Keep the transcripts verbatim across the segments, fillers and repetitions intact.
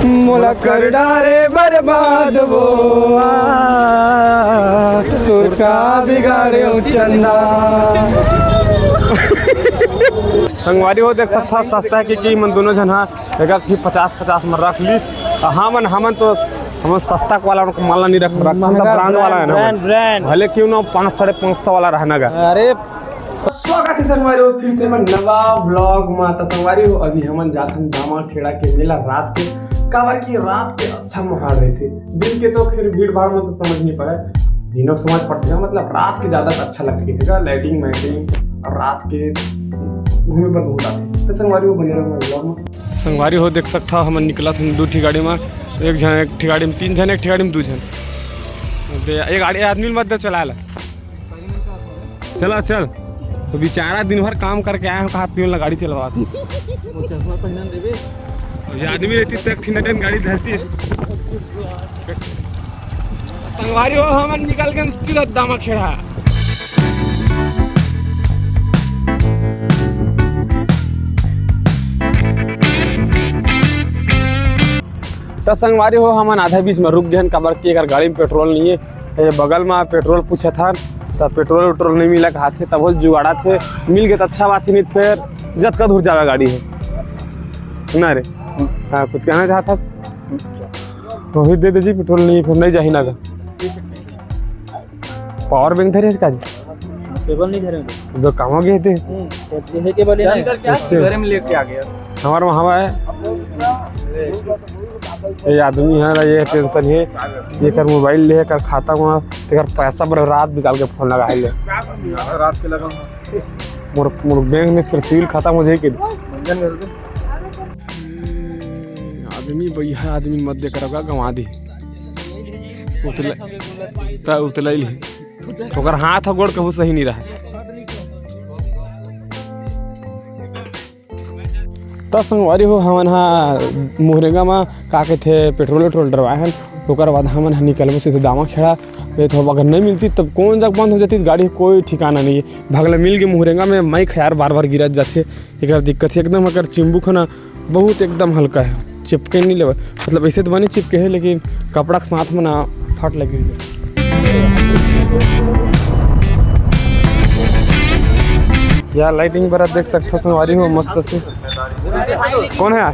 मोला कर डारे बर्बाद वो, आ, तोर का बिगाड़े ओ चंदा। संगवारी हो, देख सकथव, सस्ता हे कि, कि मन दोनों झन हा एक, एक ठी पचास पचास में रख लीस। हमन, हमन तो, हमन सस्ता वाला माल नहीं रख, रख, हम तो महंगा ब्रांड वाला है ना, ब्रांड, ब्रांड। भले क्यों ना पाँच, साढ़े पाँच सौ वाला रहना गा। अरे, स्वागत हे संगवारी हो फिर से हमर नवा vlog मा। त संगवारी हो, अभी हमन जाथन दामाखेड़ा के मेला रात के, काबर कि रात के अच्छा माहौल रहिथे। दिन के तो फिर भीड़ भाड़ में तो समझ नहीं पड़े, दिनों के समझ पड़थे ना, मतलब रात के ज्यादा अच्छा लगथे, ठीक है, lighting वाइटिंग और रात के घूमे पर बहुत आथे। तो संगवारी हो, बने रहो vlog में। संगवारी हो, देख सकथव, हमन निकलत हन दू ठी गाड़ी में, एक झन एक ठी गाड़ी में, तीन झन एक ठी गाड़ी में, दू झन। दे, एक गाड़ी आदमी मत दे चलाए ला। चला चल, तो बेचारा दिन भर काम करके आए हो, कहा पीवन ला गाड़ी चलवा। वो चश्मा पहनन देबे। ये आदमी रहती तो एक ठिन गाड़ी धरती। संगवारी हो, हमन निकल गए सीधा दामाखेड़ा। त संगवारी हो, हमन आधा बीच में रुक गए हन, काबर कि एकर गाड़ी में पेट्रोल नहीं है। ये बगल में पेट्रोल पूछत हन, त पेट्रोल उट्रोल नहीं मिला कहाथे, तब वो जुगाड़ा थे, मिल गए त अच्छा बात है, नहीं त फिर जतका दूर जावे गाड़ी है ना रे। हाँ, कुछ कहना चाहत हस? तो ही दे दे जी, पेट्रोल नहीं, फिर नहीं जाही ना गा। पावर बैंक धरे का जी? केबल नहीं धरे। जो काम हो गए थे। हम्म, ये केबल है ना? इससे। घर में लेके आ गया। हमारे वहाँ है। ये आदमी है ना, ये टेंशन है। ये कर मोबाइल ले, कर खाता में, ये कर पैसा पर रात निकाल के फोन लगा ले। रात के लगा। मोर, मोर बैंक में फिर सिविल खत्म हो जाए कि। आदमी बढ़िया आदमी मत दे कर गंवा दी। उतला, त उतला ही नहीं। ओकर हाथ ह गोड़ कहूँ सही नहीं रहा। त संगवारी हो, हमन हा मुहरेंगा मा का कथे पेट्रोल वेट्रोल डरवाए हन। ओकर बाद हमन हा निकलबो सीधे दामाखेड़ा। ये तो अगर नहीं मिलती तब कौन जग बंद हो जाती गाड़ी, कोई ठिकाना नहीं है। भगला मिल के मुहरेंगा में माइक यार बार बार गिरत जाथे, एकर दिक्कत है एकदम। अगर चिम्बुक है ना, बहुत एकदम हल्का है, चिपके नहीं लेवे, मतलब ऐसे तो बने चिपके है, लेकिन कपड़ा के साथ में ना फट लगी है। यार, लाइटिंग पर आप देख सकते हो, संगवारी हो, मस्त से। कौन है यार?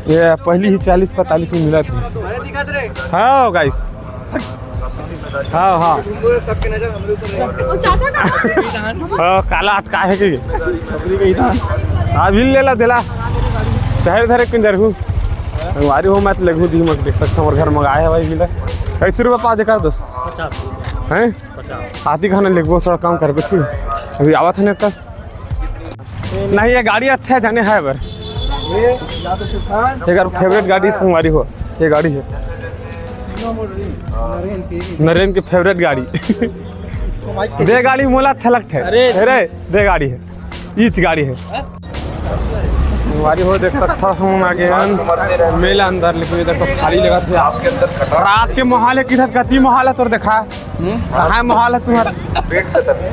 ये पहली ही चालीस पैंतालीस में मिला था। हाँ गाइस, हाँ, हाँ। हाँ, काला अटका है कि? अभी ले ला, देला। धरे, धरे, किन जरहू। संगवारी हो, मैं तो लेगहू दी, मैं देख सकता हूँ, और घर मंगाए है भाई, मिला। कैसे रुपये पा देखा दोस्त? पचास। हैं? पचास। आती खाना लेगबो, थोड़ा कम कर, कुछ अभी आवत है ना कल। नहीं, ये गाड़ी अच्छा है, जाने है बर। ये या तो सुल्तान, एकर फेवरेट गाड़ी संगवारी हो, ये गाड़ी है। नरेन की। नरेन की फेवरेट गाड़ी। दे गाड़ी मोला अच्छा लगता है। अरे। अरे, दे गाड़ी है, ईच गाड़ी है। संगवारी हो, देख सकता हूँ, आ गए हन मेला अंदर, लेकिन इधर तो खाली लगा था। रात के माहौल है, किधर कति माहौल है तोर देखा? हम्म? कहाँ है मोहाल है तुम्हारा? पेट खत्म है।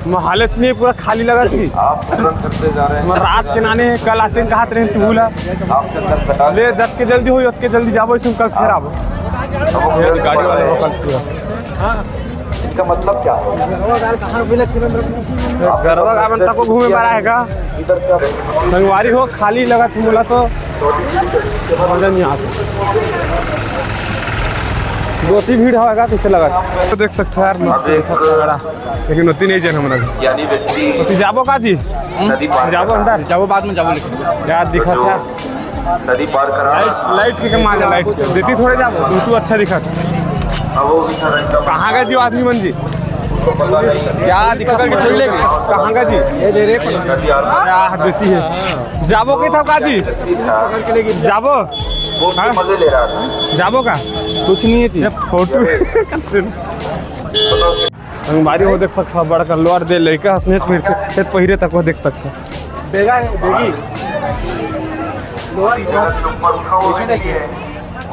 मोहाल इतनी पूरा खाली लगा थी। आप पूरा करते जा रहे हैं। मैं रात के नाने कल आते हैं, कहा रहे तू बोला। आप चंदन कटा ले, जब के जल्दी होई, ओतके जल्दी जाबो, इसमें कल फिर आबो। अब ये गाड़ी वाला रोकल थी। इसका मतलब क्या है? गरबा गावन तक को घूमे बारा है का? इधर क्या? संगवारी हो, खाली लगा थी बोला तो मजा नहीं आता। दो तीन भीड़ हवा का, कैसे लगा? तो देख सकते हो यार, मस्त दिखत है बड़ा। लेकिन उतनी नहीं जन हमरा। यानी व्यक्ति उतनी जाबो का जी? नदी पार जाबो कर रहा अंदर? जाबो बाद में जाबो, लेकिन यार दिखत है। नदी पार करा। लाइट, लाइट के कमाल है, लाइट के। देती थोड़े जाबो, तू, तू अच्छा दिखत। अब वो भी सारा एकदम कहाँ का जी आदमी मन जी? उसको पता नहीं। क्या दिखत है, थोड़ी लेके? कहाँ का जी? नदी आ रहा है। क्या देती है? जाबो के था का जी? जाबो? वो हाँ? मजे ले रहा था। जाबो का? कुछ नहीं है थी। जब फोटो संगवारी हो देख सकता, बड़का लोअर दे लइका हसने पहिरथे, ते पहिरे तक वो देख सकता। बेगा है, बेगी। लोअर।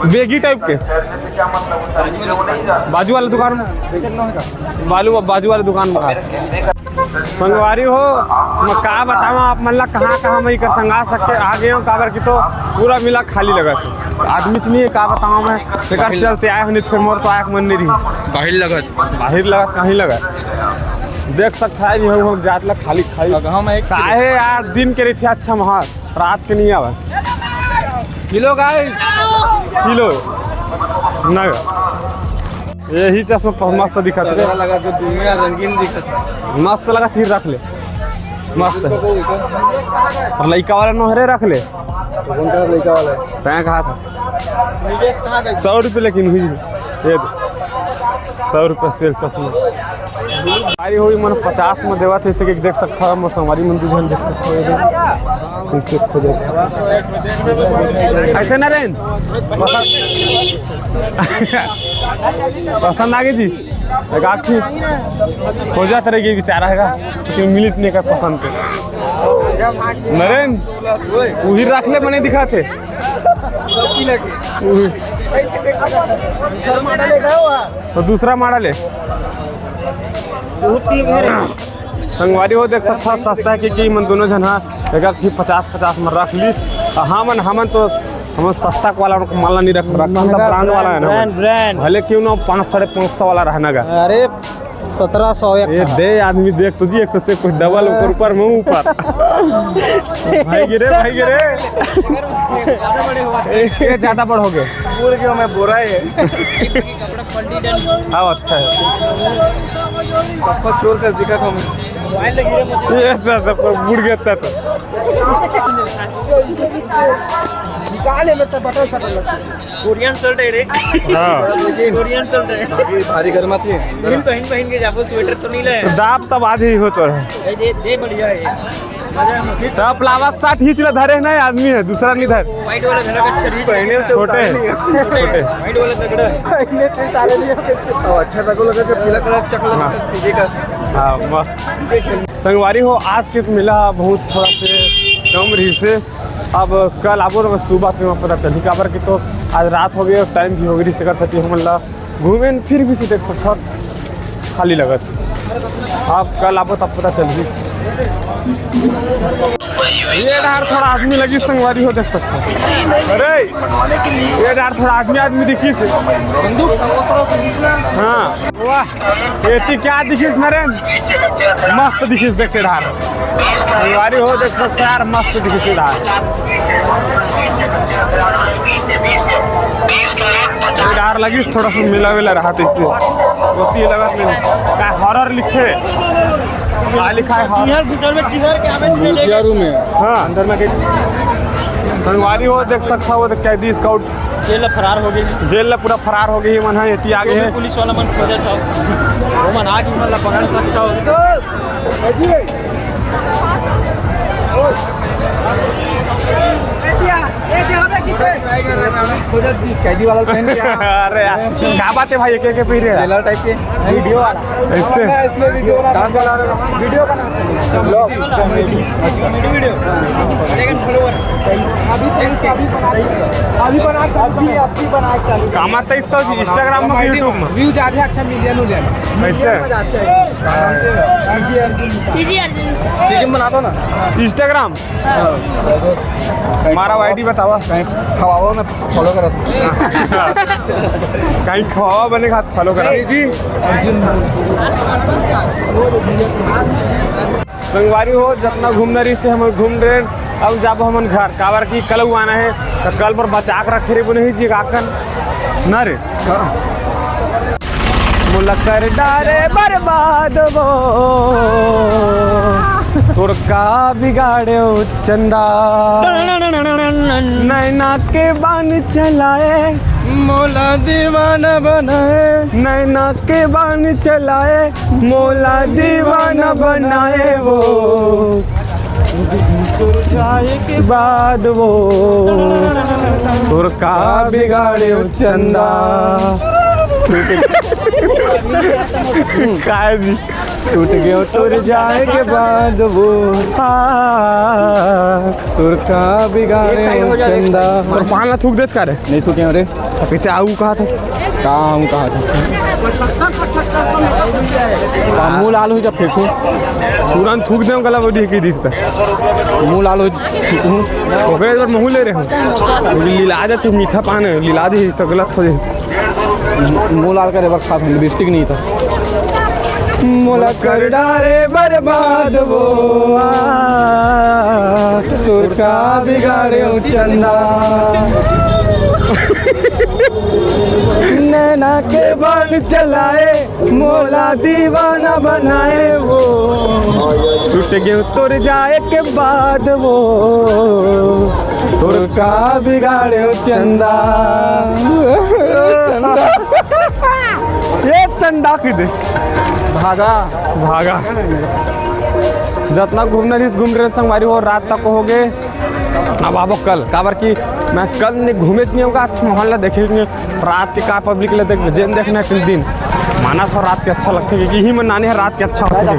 बेगी टाइप के। बाजू वाला दुकान, बालू, बाजू वाला दुकान में। संगवारी हो, मैं का बतावं आप मन ला, कहाँ-कहाँ मैं एकर संग आ सकते, आ गए हूँ, काबर कि तो पूरा मेला खाली लगत हे, आदमी च नहीं है, का बतावं मैं, एकर चलते आए हन, फिर मोर तो आए के मन नहीं रही। बाहिर लगत। बाहिर लगत, कहीं लगत। देख सकत हव, ये हम जात ला खाली, खाली। काहे यार, दिन के रहिथे अच्छा माहौल। रात के नहीं आवे। किलो गाइस। किलो। ना। यही चश्मा बहुत मस्त दिखत हे। लगा के दुनिया रंगीन दिखत हे। मस्त लगत हे, रख ले। मस्त हे। अउ लइका वाला नोहरे रख ले। कौन का लइका वाला हे? तैं कहा था। सौ रुपये लेकिन हुई। ये दे। सौ रुपये सेल चश्मा। भाई हो, मन पचास में देवत हे, इसे के देख सकत हव, मोर संगवारी मन दू झन देख सकत हव, ये दे। इसे खुद ऐसे ना रेन। पसंद, पसंद आ गई जी। एक आखिरी खोजत रह गई बेचारा हे, लेकिन मिलिस नहीं कर पसंद के। नरेन, वही रख ले, बने दिखाथे। तो दूसरा मॉडल हे। संगवारी हो, देख सकत हव, सस्ता हे कि, कि मन दोनों झन हा एक एक ठी पचास पचास में रख लीस। हमन, हमन तो, हमन सस्ता वाला माल नहीं रख, रख, हम तो महंगा ब्रांड वाला हे ना, ब्रांड, ब्रांड। भले क्यों ना पाँच, साढ़े पाँच सौ वाला रहना गा। अरे, सत्रह सौ एक ये ठा। दे आदमी देख तो जी, एक तो से कुछ डबल ऊपर, ऊपर में ऊपर। भाई गिरे, भाई गिरे। ये ज्यादा बड़ हो गए। बूढ़ गया मैं, बोरा हे। हाँ, अच्छा हे। सबका चोर का दिखा था मैं। ये तो सब बूढ़ गया था तो। निकाले में तो बटन सटल लगता है। कोरियन शर्ट हे रे। हाँ। कोरियन शर्ट हे। भारी गर्मा थी। पहन, पहन, पहन के जाबो, स्वेटर तो नहीं ले। दाब तब आज ही हो तो हे। दे, दे, बढ़िया हे। मजा में। तो प्लावा साठ हिच ला धरे ना आदमी हे, दूसरा नहीं धर। व्हाइट वाला धरा का अच्छा रीच। पहने तो छोटे। छोटे। व्हाइट वाला तगड़ा हे। पहने तो सारे नहीं होते। अब अच्छा तको लगा कि पीला कलर चकला हाँ। पीछे का। हाँ, मस्त। संगवारी हो, आज के मेला बहुत थोड़ा से कम रहिसे। अब कल आबो तो सुबह के पता चलही, काबर कि तो आज रात हो गई अउ टाइम भी हो गई, तेकर सेती हमन ला घूमे फिर भी से देख सकत हव, खाली लगत। अब कल आबो तब पता चलही। ये डार थोड़ा आदमी लगिस संगवारी हो, देख सकत हव। अरे, ये डार थोड़ा आदमी, आदमी दिखिस। हाँ, वाह। एती का दिखिस नरेन? मस्त दिखिस देख के डार। संगवारी हो, देख सकत हव यार, मस्त दिखिस डार। ये डार लगिस थोड़ा सा मेला वेला रहत हे, इससे ओती लगत नहीं। का हॉरर लिखथे? का लिखा हे हॉरर? भूतिया रूम हे। हाँ। अंदर में के-, संगवारी हो, देख सकत हव, वो तो कैदी स्काउट जेल ला फरार हो गई। जेल ला पूरा फरार हो गई, मन हा एती आ गए हे। पुलिस वाला मन खोजत हव, वो मन आ गई, मन ला पकड़ सकत हव। खोजत जी, कैदी वाला पहन के आ। अरे यार, का बात हे भाई, के के पहिरे हे? जेलर टाइप के। वीडियो वाला। ऐसे? इसमें वीडियो बना, डांस वाला। वीडियो बना। Blog, comedy. Comedy video. अभी तेईस, अभी बना, अभी बना, अभी, अभी बना चालू। कामा तेईस सौ जी, Instagram में, YouTube में। व्यूज आथे, अच्छा मिलियन हो जाए। कैसे? मिलियन हो जाथे। CG Arjun. CG Arjun. CG बना दो ना। Instagram। हमारा आईडी बतावा। कहीं खवावा ना, फॉलो करा। कहीं खवावा बने खात फॉलो करा। जी। अर्जुन। संगवारी हो, जतना घूमना रहिसे हमन घूम डरेन, अब जाबो हमन घर, काबर कि कल आना हे, तो कल बर बचा के रखे रहिबो नहीं जी, काकन ना रे। मोला कर डारे बर्बाद वो, तोर का बिगाड़े ओ चंदा। नैना के बान चलाए, मोला दीवाना बनाए। नैना के बान चलाए, मोला दीवाना बनाए वो। तोर जाए के बाद वो, तोर का बिगाड़े ओ चंदा। काय जी? टूट गयो तोर जाए के बाद वो, हाँ, तोर का बिगाड़े चंदा। तोर पान ला थूक देच का रे? नहीं थूके रे। त कइसे आऊ कहा था? का हम कहा था? का मुंह लाल हो जा फेंकू। तुरंत थूक दे गला बॉडी की दिस त। मुंह लाल हो फेंकू। ओकरे एक बार महू ले रहे हो। लीला जाथे मीठा पान है, लीला दे तो गलत हो जाए। मुंह लाल करे वक्त खात लिपस्टिक नहीं था। मोला कर डारे बर्बाद वो, आ, तोर का बिगाड़े चंदा। नैना के बाण चलाए, मोला दीवाना बनाए वो। टूट गयो तोर जाए के बाद वो, तोर का बिगाड़े चंदा। ये चंदा की दे। भागा। भागा। जतना घूमना रहिस घूम रहे संगवारी हो, रात तक हो गए। अब आबो कल, काबर कि मैं कल नहीं घूमे नहीं होगा, अच्छा माहौल ला देखे नहीं। रात के का पब्लिक ला देख, जेन देखना है दिन। माना था रात के अच्छा लगते, क्योंकि ही मन नाने है रात के अच्छा होते।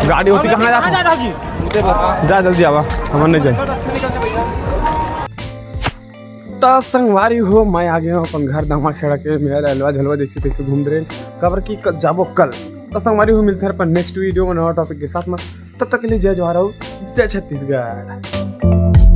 गाड़ी होती कहाँ जाता? जा जल्दी आवा, हमन नहीं जाए। त संगवारी हो, मैं आ गया हूँ अपन घर दामा खेड़ा के। मेरा ललवा झलवा जैसे तैसे घूम रहे, काबर कि क-, जाबो कल। त संगवारी हो, मिलते हैं अपन नेक्स्ट वीडियो में नवा टॉपिक के साथ में। तब तक के लिए जय जोहार हो, जय छत्तीसगढ़।